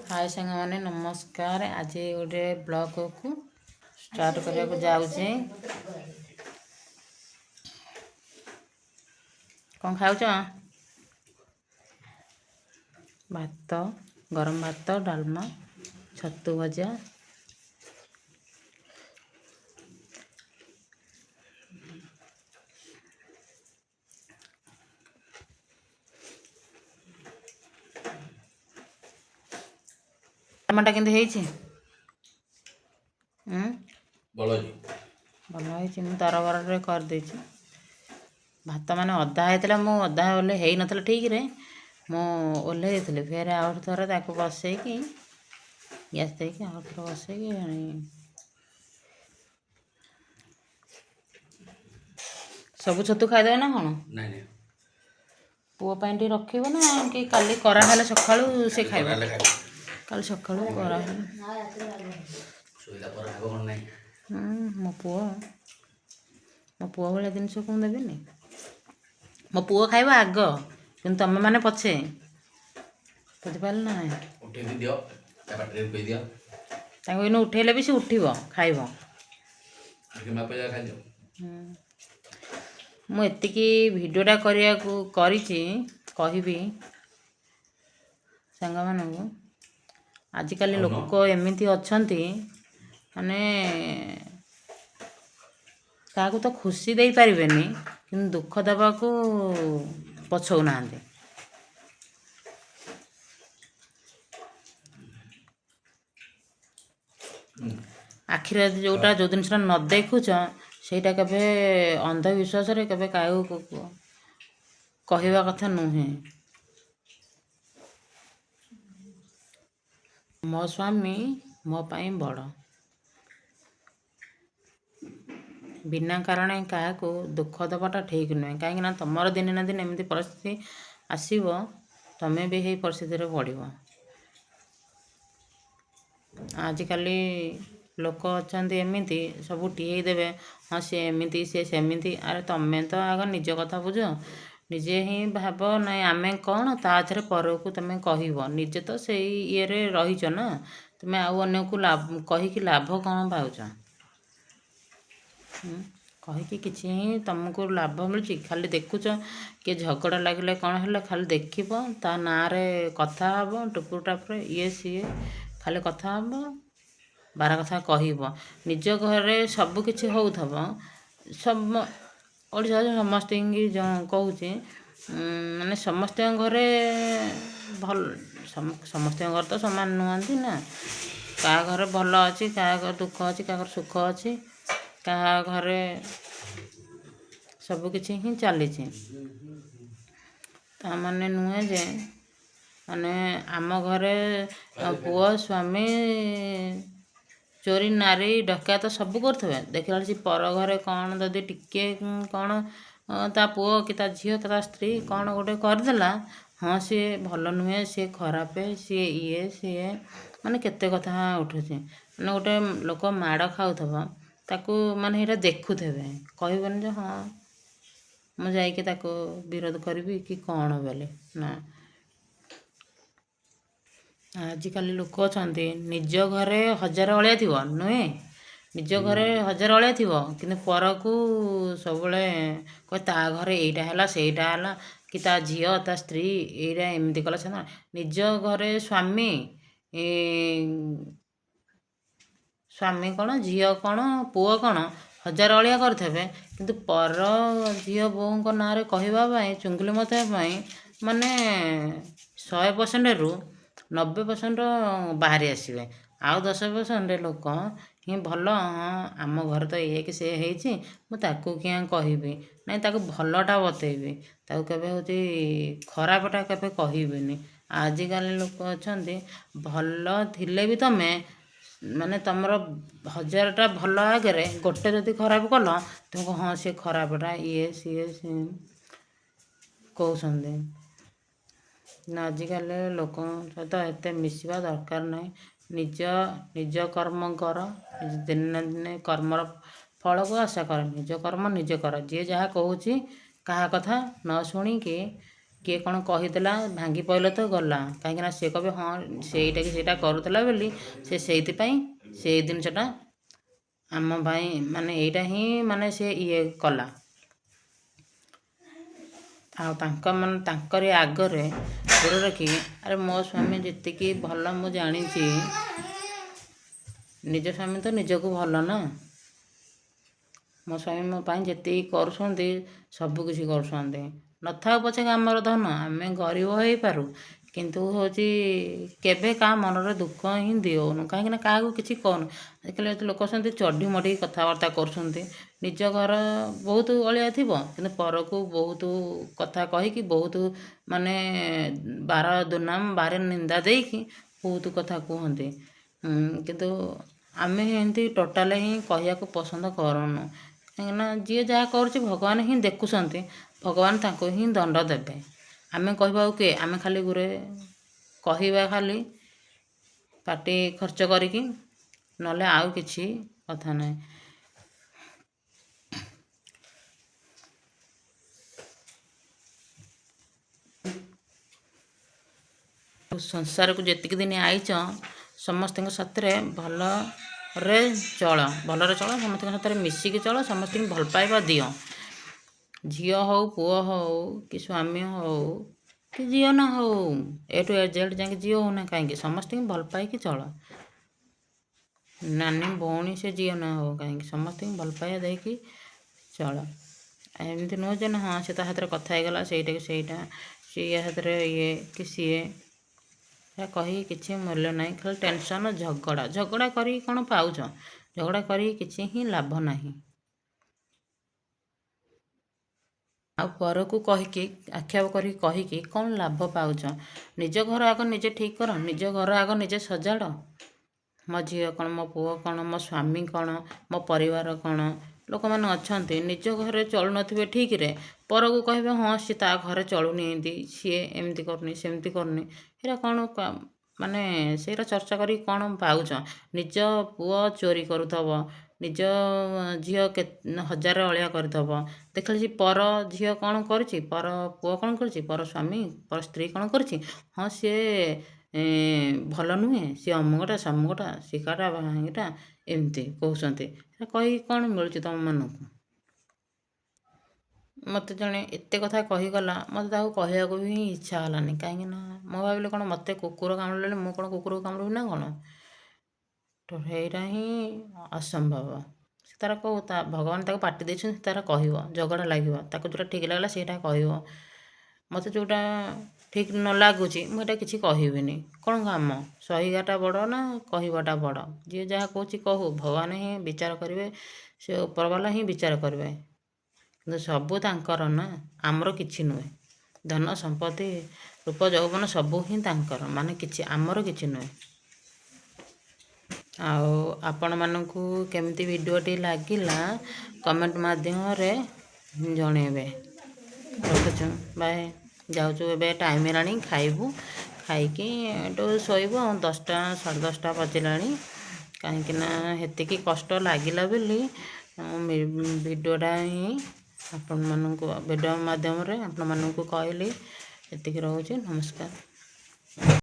ହାଏ ସାଙ୍ଗମାନେ, ନମସ୍କାର। ଆଜି ଗୋଟେ ବ୍ଲଗକୁ ଷ୍ଟାର୍ଟ କରିବାକୁ ଯାଉଛି। କ'ଣ ଖାଉଛ? ଭାତ, ଗରମ ଭାତ, ଡାଲମା, ଛତୁ ଭଜା। ଡାଲମାଟା କେମିତି ହେଇଛି? ଭଲ ଅଛି। ଭଲ ହେଇଛି। ମୁଁ ତରବରରେ କରିଦେଇଛି। ଭାତ ମାନେ ଅଧା ହେଇଥିଲା, ମୁଁ ଅଧା ଓହ୍ଲେଇ ହେଇନଥିଲା ଠିକ୍ରେ, ମୁଁ ଓହ୍ଲେଇ ଦେଇଥିଲି। ଫେରେ ଆଉ ଥରେ ତାକୁ ବସେଇକି, ଗ୍ୟାସ୍ ଦେଇକି ଆଉ ଥରେ ବସେଇକି। ସବୁ ଛତୁ ଖାଇଦେବେ ନା କ'ଣ? ନାଇଁ ନାଇଁ। ପୁଅ ପାଇଁ ଟିକେ ରଖିବ ନା କି କାଲି କରାହେଲେ ସକାଳୁ ସେ ଖାଇବ? ହେଲେ ଖାଇବ। କାଲି ସକାଳୁ କରାହେଲେ। ଶୋଇଲା ପରେ ଖାଇବ, କ'ଣ ନାହିଁ? ମୋ ପୁଅ, ମୋ ପୁଅ ଭଳିଆ ଜିନିଷ କ'ଣ ଦେବିନି? ମୋ ପୁଅ ଖାଇବ ଆଗ, କିନ୍ତୁ ତମେମାନେ ପଛେ। ବୁଝିପାରିଲ ନା ନାହିଁ? ଉଠେଇ ଦିଅ, ତା ପାଟିରେ ପେଇ ଦିଅ। ତାଙ୍କୁ ଏଇନୁ ଉଠେଇଲେ ବି ସେ ଉଠିବ, ଖାଇବ। ଟିକେ ମାପ ଯାହା ଖାଇଦିଅ। ମୁଁ ଏତିକି ଭିଡ଼ିଓଟା କରିବାକୁ କରିଛି, କହିବି ସାଙ୍ଗମାନଙ୍କୁ, ଆଜିକାଲି ଲୋକ ଏମିତି ଅଛନ୍ତି, ମାନେ କାହାକୁ ତ ଖୁସି ଦେଇପାରିବେନି, କିନ୍ତୁ ଦୁଃଖ ଦେବାକୁ ପଛଉନାହାନ୍ତି। ଆଖିରେ ଯଦି ଯେଉଁଟା, ଯେଉଁ ଜିନିଷଟା ନ ଦେଖୁଛ, ସେଇଟା କେବେ ଅନ୍ଧବିଶ୍ୱାସରେ କେବେ କାହାକୁ କହିବା କଥା ନୁହେଁ। ମୋ ସ୍ୱାମୀ ମୋ ପାଇଁ ବଡ଼। ବିନା କାରଣେ କାହାକୁ ଦୁଃଖ ଦେବାଟା ଠିକ୍ ନୁହେଁ, କାହିଁକିନା ତୁମର ଦିନେ ନା ଦିନେ ଏମିତି ପରିସ୍ଥିତି ଆସିବ, ତୁମେ ବି ସେଇ ପରିସ୍ଥିତିରେ ପଡ଼ିବ। ଆଜିକାଲି ଲୋକ ଅଛନ୍ତି ଏମିତି, ସବୁ ଟିହେଇ ଦେବେ, ହଁ ସିଏ ଏମିତି, ସିଏ ସେମିତି। ଆରେ ତୁମେ ତ ଆଗ ନିଜ କଥା ବୁଝ, ନିଜେ ହିଁ ଭାବ, ନାଇଁ ଆମେ କ'ଣ ତା ଦେହରେ ପରକୁ ତୁମେ କହିବ? ନିଜେ ତ ସେଇ ଇଏରେ ରହିଛ ନା, ତୁମେ ଆଉ ଅନ୍ୟକୁ ଲାଭ କହିକି ଲାଭ କ'ଣ ପାଉଛ? କହିକି କିଛି ହିଁ ତୁମକୁ ଲାଭ ମିଳୁଛି? ଖାଲି ଦେଖୁଛ, କିଏ ଝଗଡ଼ା ଲାଗିଲେ କ'ଣ ହେଲେ ଖାଲି ଦେଖିବ, ତା ନାଁରେ କଥା ହେବ, ଟୁପୁର ଟାପୁର ଇଏ ସିଏ ଖାଲି କଥା ହେବ, ବାର କଥା କହିବ। ନିଜ ଘରେ ସବୁ କିଛି ହେଉଥିବ। ସମ ଓଡ଼ିଶାରେ ସମସ୍ତଙ୍କୁ କହୁଛି, ମାନେ ସମସ୍ତଙ୍କ ଘରେ ଭଲ, ସମସ୍ତଙ୍କ ଘରେ ତ ସମାନ ନୁହନ୍ତି ନା। କାହା ଘରେ ଭଲ ଅଛି, କାହା ଘରେ ଦୁଃଖ ଅଛି, କାହା ଘରେ ସୁଖ ଅଛି, କାହା ଘରେ ସବୁକିଛି ହିଁ ଚାଲିଛି। ତା ମାନେ ନୁହେଁ ଯେ ମାନେ ଆମ ଘରେ ପୁଅ ସ୍ୱାମୀ ଚୋରି ନାରୀ ଡକାୟତ ସବୁ କରୁଥିବେ, ଦେଖିଲା ବେଳକୁ ସେ ପର ଘରେ କ'ଣ ଯଦି ଟିକେ କ'ଣ ତା ପୁଅ କି ତା ଝିଅ କି ତା ସ୍ତ୍ରୀ କ'ଣ ଗୋଟେ କରିଦେଲା, ହଁ ସିଏ ଭଲ ନୁହେଁ, ସିଏ ଖରାପ, ସିଏ ଇଏ ସିଏ, ମାନେ କେତେ କଥା ଉଠୁଛି। ମାନେ ଗୋଟେ ଲୋକ ମାଡ଼ ଖାଉଥିବ, ତାକୁ ମାନେ ସେଇଟା ଦେଖୁଥିବେ, କହିବନି ଯେ ହଁ ମୁଁ ଯାଇକି ତାକୁ ବିରୋଧ କରିବି କି କ'ଣ ବୋଲି ନା। ଆଜିକାଲି ଲୋକ ଅଛନ୍ତି, ନିଜ ଘରେ ହଜାର ଅଳିଆ ଥିବ, ନୁହେଁ? ନିଜ ଘରେ ହଜାର ଅଳିଆ ଥିବ, କିନ୍ତୁ ପରକୁ ସବୁବେଳେ କହେ ତା ଘରେ ଏଇଟା ହେଲା, ସେଇଟା ହେଲା, କି ତା ଝିଅ, ତା ସ୍ତ୍ରୀ ଏଇଟା ଏମିତି କଲା ସେ। ନିଜ ଘରେ ସ୍ୱାମୀ, ସ୍ୱାମୀ କ'ଣ, ଝିଅ କ'ଣ, ପୁଅ କ'ଣ, ହଜାର ଅଳିଆ କରିଥିବେ, କିନ୍ତୁ ପର ଝିଅ ବୋହୂଙ୍କ ନାଁରେ କହିବା ପାଇଁ, ଚୁଗୁଲି ମତେଇବା ପାଇଁ ମାନେ 100%ରୁ 90% ବାହାରି ଆସିବେ। ଆଉ 10% ଲୋକ ହିଁ ଭଲ, ହଁ ଆମ ଘରେ ତ ଇଏ କି ସେ ହେଇଛି, ମୁଁ ତାକୁ କିଆଁ କହିବି, ନାଇଁ ତାକୁ ଭଲଟା ବତେଇବି, ତାକୁ କେବେ ହେଉଛି ଖରାପଟା କେବେ କହିବିନି। ଆଜିକାଲି ଲୋକ ଅଛନ୍ତି, ଭଲ ଥିଲେ ବି ତୁମେ ମାନେ ତୁମର ହଜାରଟା ଭଲ ଆଗରେ ଗୋଟେ ଯଦି ଖରାପ କଲ, ତୁମକୁ ହଁ ସିଏ ଖରାପଟା, ଇଏ ସିଏ କହୁଛନ୍ତି ନା। ଆଜିକାଲି ଲୋକଙ୍କ ସହିତ ଏତେ ମିଶିବା ଦରକାର ନାହିଁ। ନିଜ ନିଜ କର୍ମ କର, ଦିନେ ନା ଦିନେ କର୍ମର ଫଳକୁ ଆଶା କର। ନିଜ କର୍ମ ନିଜେ କର। ଯିଏ ଯାହା କହୁଛି କାହା କଥା ନ ଶୁଣିକି କିଏ କ'ଣ କହିଦେଲା ଭାଙ୍ଗି ପଇଲେ ତ ଗଲା। କାହିଁକିନା ସିଏ କହିବେ ହଁ ସେଇଟା କି ସେଇଟା କରୁଥିଲା ବୋଲି ସେ ସେଇଥିପାଇଁ ସେଇ ଜିନିଷଟା ଆମ ପାଇଁ ମାନେ ଏଇଟା ହିଁ ମାନେ ସେ ଇଏ କଲା। ଆଉ ତାଙ୍କ ମାନେ ତାଙ୍କରି ଆଗରେ ଗୋଡ଼ ରଖିକି, ଆରେ ମୋ ସ୍ୱାମୀ ଯେତିକି ଭଲ ମୁଁ ଜାଣିଛି, ନିଜ ସ୍ୱାମୀ ତ ନିଜକୁ ଭଲ ନା। ମୋ ସ୍ୱାମୀ ମୋ ପାଇଁ ଯେତିକି କରୁଛନ୍ତି, ସବୁକିଛି କରୁଛନ୍ତି। ନଥାଉ ପଛେ ଆମର ଧନ, ଆମେ ଗରିବ ହେଇପାରୁ, କିନ୍ତୁ ହେଉଛି କେବେ କାହା ମନରେ ଦୁଃଖ ହିଁ ଦେଉନୁ। କାହିଁକିନା କାହାକୁ କିଛି କହୁନୁ। ଆଜିକାଲି ଲୋକ ଅଛନ୍ତି ଚଢ଼ି ମଢ଼ିକି କଥାବାର୍ତ୍ତା କରୁଛନ୍ତି। ନିଜ ଘର ବହୁତ ଅଳିଆ ଥିବ, କିନ୍ତୁ ପରକୁ ବହୁତ କଥା କହିକି, ବହୁତ ମାନେ ବାର ଦୁନାମ ବାର ନିନ୍ଦା ଦେଇକି ବହୁତ କଥା କୁହନ୍ତି। କିନ୍ତୁ ଆମେ ଏମିତି ଟୋଟାଲି ହିଁ କହିବାକୁ ପସନ୍ଦ କରୁନୁ। କାହିଁକିନା ଯିଏ ଯାହା କରୁଛି ଭଗବାନ ହିଁ ଦେଖୁଛନ୍ତି, ଭଗବାନ ତାଙ୍କୁ ହିଁ ଦଣ୍ଡ ଦେବେ। ଆମେ କହିବାକୁ କିଏ? ଆମେ ଖାଲି ଗୁରେ କହିବା, ଖାଲି ପାଟି ଖର୍ଚ୍ଚ କରିକି, ନହେଲେ ଆଉ କିଛି କଥା ନାହିଁ। ସଂସାରକୁ ଯେତିକି ଦିନ ଆଇଛ, ସମସ୍ତଙ୍କ ସାଥିରେ ଭଲରେ ଚଳ, ଭଲରେ ଚଳ, ସମସ୍ତଙ୍କ ସାଥିରେ ମିଶିକି ଚଳ, ସମସ୍ତଙ୍କୁ ଭଲ ପାଇବା ଦିଅ। ଝିଅ ହଉ, ପୁଅ ହଉ କି ସ୍ୱାମୀ ହଉ କି ଝିଅ ନ ହଉ, ଏ ଟୁ ଜେଡ଼୍ ଯାକେ ଝିଅ ହଉନା କାହିଁକି, ସମସ୍ତଙ୍କୁ ଭଲ ପାଇକି ଚଳ। ନାନୀ ଭଉଣୀ ସେ ଝିଅ ନ ହଉ କାହିଁକି, ସମସ୍ତଙ୍କୁ ଭଲ ପାଇବା ଦେଇକି ଚଳ। ଏମିତି ନୁହଁ ଯେ ନା ହଁ ସେ ତା ସାଥିରେ କଥା ହେଇଗଲା, ସେଇଟାକୁ ସେଇଟା ସିଏ ୟା ସାଥିରେ ଇଏ କି ସିଏ, ଏହା କହିକି କିଛି ମୂଲ୍ୟ ନାହିଁ। ଖାଲି ଟେନସନ୍, ଝଗଡ଼ା। ଝଗଡ଼ା କରିକି କ'ଣ ପାଉଛ? ଝଗଡ଼ା କରିକି କିଛି ହିଁ ଲାଭ ନାହିଁ। ଆଉ ପରକୁ କହିକି ଆକ୍ଷେପ କରିକି କହିକି କ'ଣ ଲାଭ ପାଉଛ? ନିଜ ଘର ଆଗ ନିଜେ ଠିକ୍ କର, ନିଜ ଘର ଆଗ ନିଜେ ସଜାଡ଼। ମୋ ଝିଅ କ'ଣ, ମୋ ପୁଅ କ'ଣ, ମୋ ସ୍ୱାମୀ କ'ଣ, ମୋ ପରିବାର କ'ଣ। ଲୋକମାନେ ଅଛନ୍ତି ନିଜ ଘରେ ଚଳୁନଥିବେ ଠିକ୍ରେ, ପରକୁ କହିବେ ହଁ ସିଏ ତା ଘରେ ଚଳୁନି ଏମିତି, ସିଏ ଏମିତି କରୁନି, ସେମିତି କରୁନି। ଏଇଟା କ'ଣ ମାନେ ସେଇଟା ଚର୍ଚ୍ଚା କରିକି କ'ଣ ପାଉଛ? ନିଜ ପୁଅ ଚୋରି କରୁଥିବ, ନିଜ ଝିଅ ହଜାରେ ଅଳିଆ କରିଥିବ, ଦେଖିଲେ ସେ ପର ଝିଅ କ'ଣ କରୁଛି, ପର ପୁଅ କ'ଣ କରୁଛି, ପର ସ୍ୱାମୀ ପର ସ୍ତ୍ରୀ କ'ଣ କରୁଛି, ହଁ ସିଏ ଭଲ ନୁହେଁ, ସିଏ ଅମୁକଟା ସମୁକଟା ଶିକାଟା ଭାଙ୍ଗିଟା ଏମିତି କହୁଛନ୍ତି। କହିକି କ'ଣ ମିଳୁଛି ତୁମମାନଙ୍କୁ? ମୋତେ ଜଣେ ଏତେ କଥା କହିଗଲା, ମୋତେ ତାକୁ କହିବାକୁ ବି ଇଚ୍ଛା ହେଲାନି। କାହିଁକିନା ମୁଁ ଭାବିଲି କ'ଣ ମୋତେ କୁକୁର କାମୁଡ଼ିଲେଣି, ମୁଁ କ'ଣ କୁକୁରକୁ କାମୁଡ଼ିବି ନା କ'ଣ? ତ ସେଇଟା ହିଁ ଅସମ୍ଭବ। ସେ ତାର କହୁ, ତା ଭଗବାନ ତାକୁ ପାଟି ଦେଇଛନ୍ତି, ସେ ତାର କହିବ, ଝଗଡ଼ା ଲାଗିବ, ତାକୁ ଯେଉଁଟା ଠିକ୍ ଲାଗିଲା ସେଇଟା କହିବ। ମୋତେ ଯେଉଁଟା ଠିକ୍ ନ ଲାଗୁଛି ମୁଁ ଏଇଟା କିଛି କହିବିନି। କ'ଣ କାମ? ସହିବାଟା ବଡ଼ ନା କହିବାଟା ବଡ଼? ଯିଏ ଯାହା କହୁଛି କହୁ, ଭଗବାନ ହିଁ ବିଚାର କରିବେ, ସେ ଉପରବାଲା ହିଁ ବିଚାର କରିବେ। କିନ୍ତୁ ସବୁ ତାଙ୍କର ନା, ଆମର କିଛି ନୁହେଁ। ଧନ ସମ୍ପତ୍ତି ରୂପ ଯୌବନ ସବୁ ହିଁ ତାଙ୍କର, ମାନେ କିଛି ଆମର କିଛି ନୁହେଁ। ଆଉ ଆପଣମାନଙ୍କୁ କେମିତି ଭିଡ଼ିଓଟି ଲାଗିଲା କମେଣ୍ଟ ମାଧ୍ୟମରେ ଜଣେଇବେ। ରଖୁଛୁ, ବାଏ। ଯାଉଛୁ, ଏବେ ଟାଇମ୍ ହେଲାଣି, ଖାଇବୁ, ଖାଇକି ଏଠୁ ଶୋଇବୁ। ଆଉ 10ଟା 10:30 ବାଜିଲାଣି। କାହିଁକିନା ହେତିକି କଷ୍ଟ ଲାଗିଲା ବୋଲି ଭିଡ଼ିଓଟା ହିଁ ଆପଣମାନଙ୍କୁ ଭିଡ଼ିଓ ମାଧ୍ୟମରେ ଆପଣମାନଙ୍କୁ କହିଲି। ଏତିକି ରହୁଛି, ନମସ୍କାର।